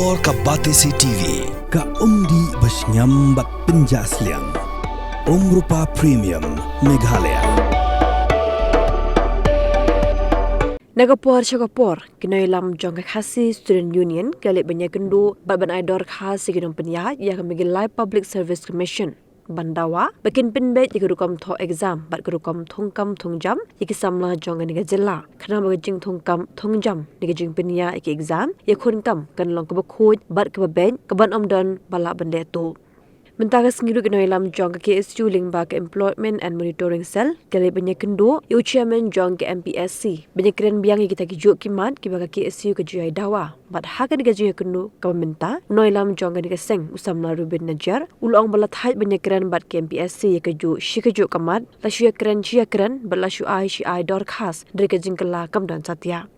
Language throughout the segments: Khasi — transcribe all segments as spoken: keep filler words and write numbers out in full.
Or ka Batesi T V, ka umdih ba shngiam bad pynjah sliang. Umrupa Premium, Meghalaya. Na ka por sha ka por, ki nongïalam jong ka Khasi Student Union ki la leit ban ïakynduh bad ban ai dorkhas ïa ki nongpynïaid ïa ka Meghalaya Public Service Commission ban dawa ba kin pynbeit ïa ka rukom thoh exam bad ka rukom thungkam thungjam ïa ki samla jong kane ka jylla, khnang ba ka jingthungkam thungjam ne ka jingpynïaid ïa ki exam ïa khun kam kan long kaba khuid bad kaba beit, kaban ym don ba lah ban leh tuh. Mynta ka sngi ruh ki nongïalam jong ka K S U lyngba ka Employment and Monitoring Cell ki la leit ban ïakynduh ïa u chairman jong ka M P S C ban ïakren biang ïa kita ki juh ki mat kiba ka K S U ka ju ïai dawa. Bad ha kane ka jingïakynduh kaba mynta, u nongïalam jong kane ka seng, u samla Rubin Najiar, u la ong ba la thait ban ïakren bad ka M P S C ïa kajuh shi kajuh ka mat, la shu ïakren shi ïakren bad la shu ai shi ai dorkhas, hynrei ka jingkylla kam don satia.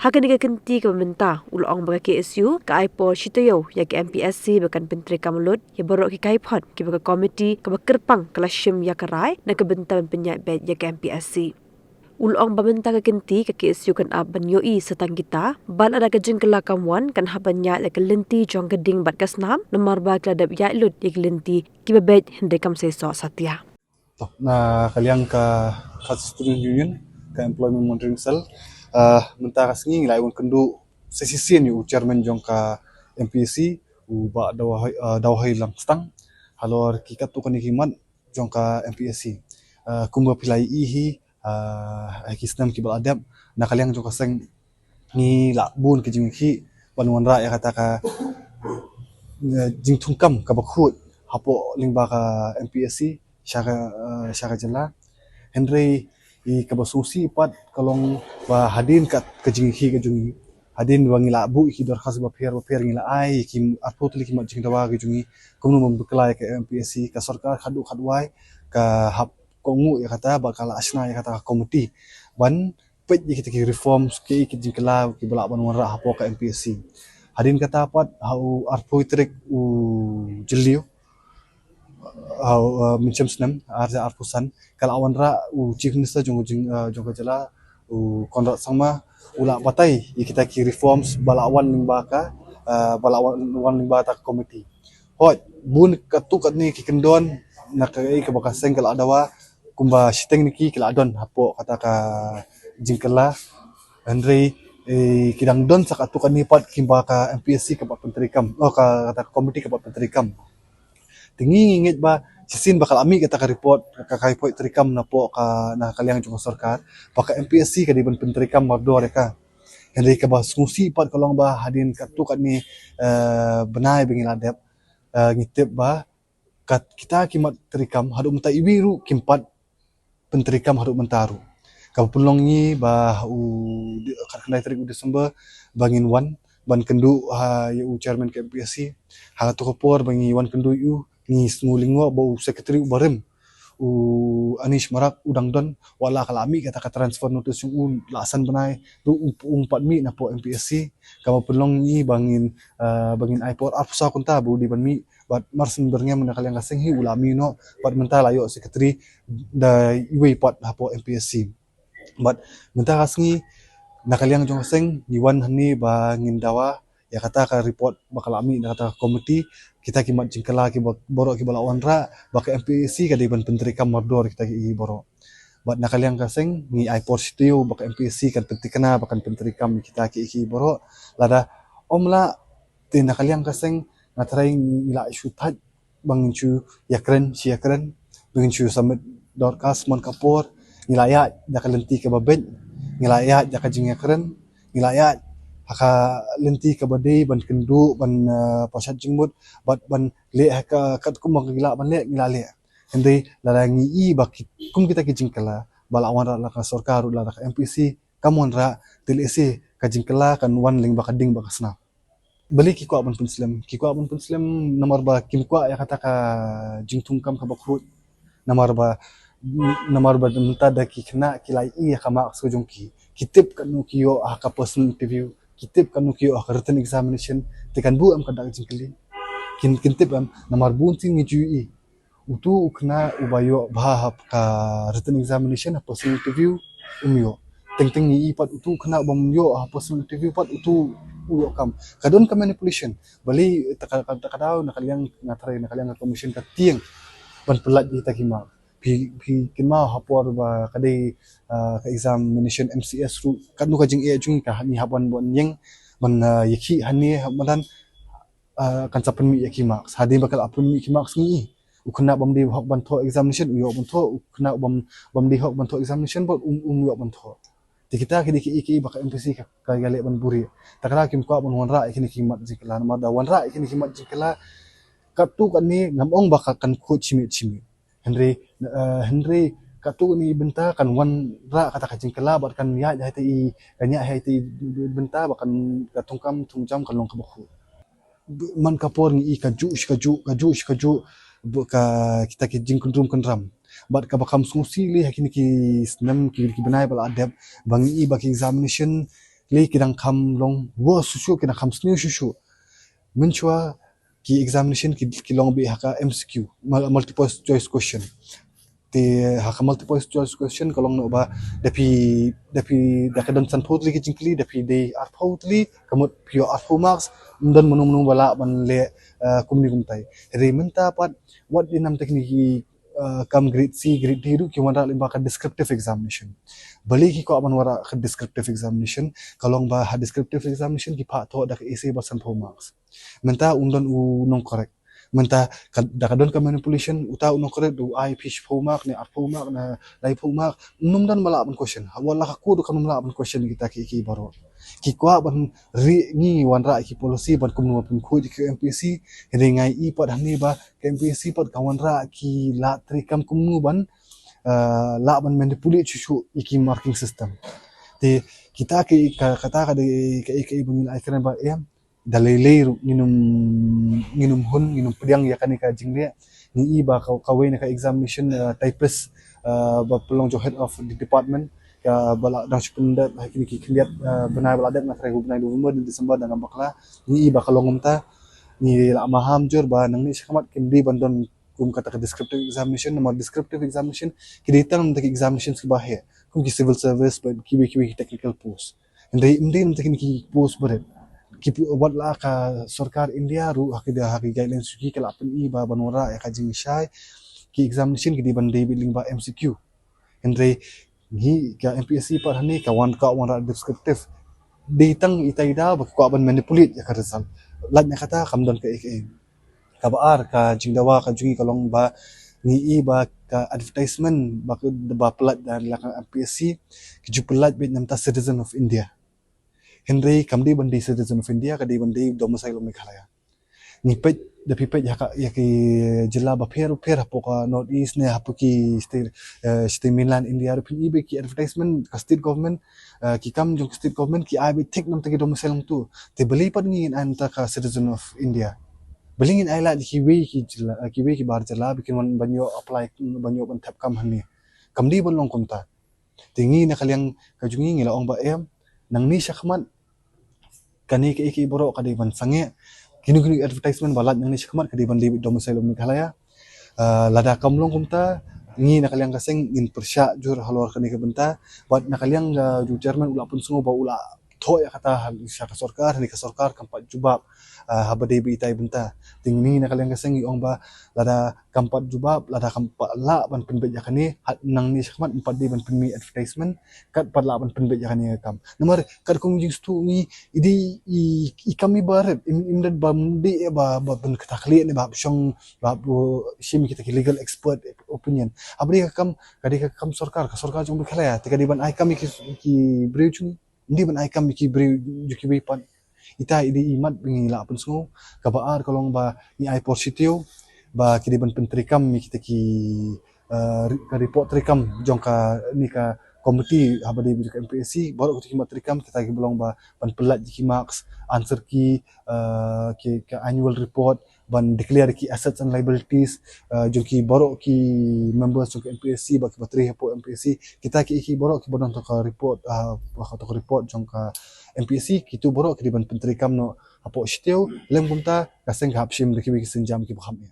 Ha kane ka kynti kaba mynta, u la ong ba ka K S U ka ai por shi taïew ïa ka M P S C ba kan pyntreikam lut ïa baroh ki kaiphod kiba ka komiti kaba kyrpang ka la shim ïa ka rai na ka bynta ban pynïaid beit ïa ka M P S C. U la ong ba mynta ka kynti ka K S U kan ap ban ïohi sa tang kita, bad lada ka jingkylla kam wan kan hap ban ïaid ïa ka lynti jong ka ding bad ka snam, namar ba ki la dep ïaid lut ïa ki lynti kiba beit hynrei kam seisoh satia. To, na ka liang ka Khasi Student Union, ka Employment Monitoring Cell, ah, mynta ka sngi ngi la wan kynduh sa shisien ïa u chairman jong ka M P S C, u Bah Dawhoi, ah, Dawhoi Lamstang, halor ki katto katne ki mat jong ka M P S C. Ah, kumba phi la ïohi hi, ah, ha ki snem kiba la dep, na ka liang jong ka seng ngi la bun ki jingkhih ban wanrah ïa kata ka, eh, jingthungkam kaba khuid hapoh lyngba ka M P S C sha ka, eh, sha ka jylla. Hynrei ïa kaba sngewsih pat ka long ba hadien ka, ka jingkhih ka jong ngi, hadien ba ngi la buh ïa ki dorkhas bapher bapher, ngi la ai ïa ki arphew tylli ki mat jingdawa ki jong ngi kumno ban bakla ïa ka M P S C, ka sorkar khadduh khadwai ka hap kohnguh ïa kata bad ka la shna ïa kata ka komiti ban peit ïa kita ki reforms, ki, ki jingkylla kiba lah ban wanrah hapoh ka M P S C. Hadien kata pat ha u arphew tarik u Jylliew, ha u, uh, mynshem snem ar hajar arphew san, ka la wanrah u Chief Minister jong, jong, uh, jong ka jylla, u Conrad Sangma, u la batai ïa kita ki reforms ba la wan lyngba ka, uh, ba la wan, wan lyngba kata ka komiti. Hooid, bun katto katne ki kyndon na kaei kaba ka seng ka la dawa, kumba shiteng na ki ki la don hapoh kata ka jingkylla. Hynrei, eh, ki dang don sa katto katne pat kiba ka M P S C ka pat pyntreikam, oh, ka, kata ka komiti ka pat pyntreikam. Te ngi ngi ngeit ba shisien ba ka la mih kata ka report, ka, ka report treikam napoh ka, na ka liang jong ka sorkar, ba ka M P S C ka dei ban pyntreikam mardor ïa ka. Hynrei kaba sngewsih pat ka long ba hadien katto katne, eh, bnai ba ngi la dep, eh, ngi tip ba kat kita ki mat treikam haduh mynta iwei ruh kim pat pyntreikam haduh mynta ruh. Kaba pynlong ngi ba u di-, khatkhyndai tarik u December ba ngin wan ban kynduh ha ïa u chairman ka M P S C. Ha kato ka por ba ngi wan kynduh ïa u, ngi sngew lyngngoh ba u secretary u barim, u Anish Marak, u dang don, wat la ka la mih kata ka transfer notice jong u la san bnai ruh, u, um pat mih napoh M P S C. Kaba pynlong ngi ba ngin, eh, ba ngin ai por arphew saw kynta ba u dei ban mih, bad mar syn byrngem na ka liang ka seng hi u la mih noh, bad mynta la ïoh secretary da iwei pat hapoh M P S C. Bad mynta ka sngi na ka liang jong ka seng ngi wan hangne ba ngin dawa ïa kata ka report ba ka la mih na kata ka komiti, kita ki mat jingkylla kiba, baroh kiba la wanrah, ba ka M P S C ka dei ban pyntreikam mardor kita ki baroh. Bad na ka liang ka seng ngi ai por shi taïew ba ka M P S C kan pyntikna ba kan pyntreikam kita ki, ki baroh. Lada ym lah, te na ka liang ka seng nga tharai ngi la shu thait ba ngin shu ïakren shi ïakren, ba ngin shu submit dorkhas man ka por, ngi la ïaid da ka lynti kaba beit, ngi la ïaid da ka jingïakren, ngi la ïaid ha ka lynti kaba dei ban kynduh, ban, eh, pynshad jingmut, bad ban leh ha ka katkum ba ngi lah ban leh, ngi la leh. Hynrei lada ngi i ba ki, kum kita ki jingkylla ba la wanrah la ka sorkar ruh, la da ka M P S C kam wanrah, te lehse ka jingkylla kan wan lyngba ka ding bad ka snam. Balei ki kwah ban pynslem? Ki kwah ban pynslem namar ba kim kwah ïa kata ka jingthungkam kaba khuid. Namar ba, namar ba mynta da ki khynnah ki la ïohi ïa ka marks ka jong ki, ki tip katno ki ïoh ha ka personal interview, ki tip katno ki ïoh ha ka written examination. Te kan buh em ka dak jingkylli? Kin, kin tip em? Namar bun sien ngi ju ïohi utu u khynnah uba ïoh bha ha ka written examination, ha personal interview um ïoh. Teng teng ngi i pat utu u khynnah uba ym ïoh ha personal interview pat utu u ïoh kam. Ka don ka manipulation. Balei ta ka, ka, ka daw na ka liang nga tharai na ka liang ka commission ka tieng ban pyllait ïa kita ki mark. Phi, phi kynmaw ha por ba ka dei, ah, ka examination M C S ruh, katno ka jingeh jong ngi ka ngi hap ban ban ïeng ban, ah, ïakhih hangne ha madan, ah, kan sa pynmih ïa ki marks. Hadien ba ka la pynmih ki marks ngi i. U khynnah bym dei hok ban thoh examination u ïoh ban thoh, u khynnah bym, bym dei hok ban thoh examination board um, um ïoh ban thoh. Te kita ki dei ki, ki ba ka M P S C ka, ka ïaleh ban buhrieh. Ta ka daw kim kwah ban wanrah ïa kine ki mat jingkylla, namar da wanrah ïa kine ki mat jingkylla katto katne ngam ong ba ka kan khuid shimet shimet. Hynrei, eh, hynrei katto katne bynta kan wanrah kata ka jingkylla bad kan ïaid ha ita i, kan ïaid ha ita i bynta ba kan ka thungkam thungjam kan long kaba khuid. Man ka por ngi i kajuh shi kajuh, kajuh shi kajuh, ba ka kita ki jingkyndrum kyndram. Bad kaba kham sngewsih lei ha kine ki snem ki, ki bnai ba la dep, ba ngi i ba ki examination lei ki dang kham long worse shuh shuh, ki dang kham sniew shuh shuh. Mynshuwa ki examination ki, ki long beit ha ka M C Q, mul-, multiple choice question. Te ha ka multiple choice question ka long noh ba da phi, da phi, da ka don sanphew tylli ki jingkylli, da phi dei arphew tylli, ka mut phi ïoh arphew marks, ym don mano mano ba lah ban leh, eh, kumne kumtai. Hynrei mynta pat wat ïa namta kine ki, eh, kam grade C, grade D ruh ki wanrah lyngba ka descriptive examination. Balei ki kwah ban wanrah ka descriptive examination? Ka long ba ha descriptive examination ki phah thoh da ka essay ba sanphew marks. Mynta um don u nongcorrect. Mynta ka, da ka don ka manipulation, uta u nongcorrect u ai phi shiphew mark ne arphew mark ne laiphew mark, ym don ba lah ban question. Wat la ka court ruh kam lah ban question kita ki, ki baroh. Ki kwah ban rieh ngi wanrah ki policy ban kumno ban pynkhuid ki M P S C, hynrei nga i pat hangne ba ka M P S C pat ka wanrah ki lad treikam kumno ban, eh, lah ban manipulate shuh shuh ïa ki marking system. Te kita ki, ka, kata ka dei ka, ka, ka ba ngi la ai kren ba em, da lei lei ruh ngin ym, ngin ym hun, ngin ym pdiang ïa kane ka jingleh. Ngi i ba ka, kawei na ka examination, eh, typist, eh, ba pynlong jong head of the department, ka ba la dang shu pyndep ha kine ki khyndiat, eh, bnai ba la dep, nga tharai u bnai November ne December da ngam bakla. Ngi i ba ka long kumta. Ngi la maham jur ba nangne shakhmat kim dei ban don kum kata ka descriptive examination, namar descriptive examination ki dei tang namta ki examinations kiba heh, kum ki civil service bad kiwei kiwei ki technical post. Hynrei ym dei namta kine ki post barit. Ki pu-, wat la ka sorkar India ruh ha ki da, ha ki guidelines jong ki ka la pyni ba ban wanrah ïa ka jingshai ki examination ki dei ban dei beit lyngba M C Q. Hynrei ngi ka M P S C pat hangne ka wan, ka wanrah descriptive. Dei tang ita i daw ba ki kwah ban manipulate ïa ka result. Lait na kata kam don kaei kaei. Kaba ar ka jingdawa ka jong ngi ka long ba ngi i ba ka advertisement ba ka, ba pyllait da la ka M P S C ki ju pyllait beit namta Citizen of India. Hynrei kam dei ban dei Citizen of India, ka dei ban dei domicile of Meghalaya. Ngi peit, da phi peit ïa ka, ïa ki jylla bapher bapher hapoh ka North East ne hapoh ki state, eh, state mainland India ruh phin i ba ki advertisement ka state government, eh, ki kam jong ka state government ki ai beit thik namta ki domicile hangto. Te balei pat ngin ai namta ka Citizen of India? Balei ngin ai lad ïa kiwei ki jylla, eh, kiwei ki bar jylla ba kin wan ban ïoh apply, ban ïoh ban thep kam hangne? Kam dei ban long kumta. Te ngi na ka liang ka jong ngi ngi la ong ba em, nangne shakhmat kane kaei kaei baroh ka dei ban sangeh. Kino kino advertisement ba lait nangne shakhmat ka dei ban dei beit domicile of Meghalaya. Ah, lada kam long kumta, ngi na ka liang ka seng ngin pyrshah jur halor kane ka bynta. Bad na ka liang ka jong u chairman u la pynsngew ba u la thoh ïa kata ha, sha ka sorkar, hynrei ka sorkar kam pat jubab, ah, haba dei beit ita i bynta. Te ngi na ka liang ka seng ngi ong ba lada kam pat jubab, lada kam pat lah ban pynbeit ïa kane, ha nangne shakhmat ym pat dei ban pynmih advertisement, kat pat lah ban pynbeit ïa kane ka kam. Namar katkum jingsngewthuh ngi, i dei i, i kam iba rit, im, im rit ba ym dei ba, ba pynkthah khlieh ne ba hap shong, ba hap shim kita ki legal expert opinion. Haba dei ka kam, ka dei ka kam sorkar, ka sorkar jong Meghalaya, te ka dei ban ai kam ïa ki, ki briew jong ngi. Ym dei ban ai kam ïa ki briew jong kiwei pat. Ita i dei i mat ba ngi la pynsngew. Kaba ar ka long ba ngi ai por shi taïew ba ki dei ban pyntreikam ïa kita ki, eh, ri-, ka report treikam jong kane ka committee haba dei jong ka M P S C. Baroh kita ki mat treikam, kita kiba long ba ban pyllait ïa ki marks, answer key, eh, ki, ka annual report, ban declare ki assets and liabilities, eh, jong ki baroh ki members jong ka M P S C, ba kiba trei hapoh M P S C, kita ki, ki baroh kiba don ha ka report, ah, ha ka report jong ka M P S C, kito baroh ki dei ban pyntreikam noh hapoh shi taïew, lym kumta ka seng ka hap shim da kiwei ki sienjam kiba kham eh.